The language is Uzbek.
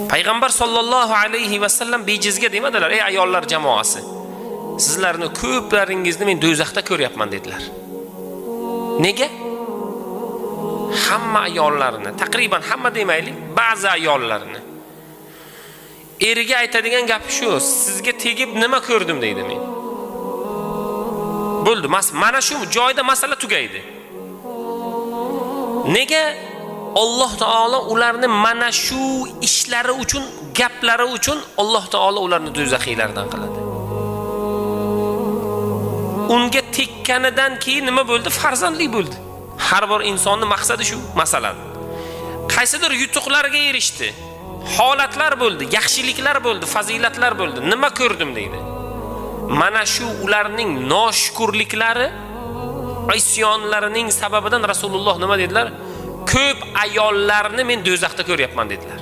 Payg'ambar sollallohu alayhi vasallam bejizga demadilar: "Ey ayollar jamoasi, sizlarni ko'plaringizni men do'zaxda ko'ryapman" dedilar. Nega? Hamma ayollarni, taqriban hamma demaylik, ba'zi ayollarni eriga aytadigan gapi shu: "Sizga tegib nima ko'rdim?" deydi men. Bo'ldi, mana shu joyda masala tugaydi. Nega? Alloh taolo ularni mana shu ishlari uchun, gaplari uchun Alloh taolo ularni do'zaxiylardan qiladi. Unga tekkanidan keyin nima bo'ldi? Farzandli bo'ldi. Har bir insonning maqsadi shu, masalan. Qaysidir yutuqlarga erishdi. Holatlar bo'ldi, yaxshiliklar bo'ldi, fazilatlar bo'ldi. Nima ko'rdim deydi. Mana shu ularning noshukurliklari, isyonlarining sababidan Rasululloh nima dedilar? Ko'p ayollarni men do'zaxda ko'ryapman dedilar.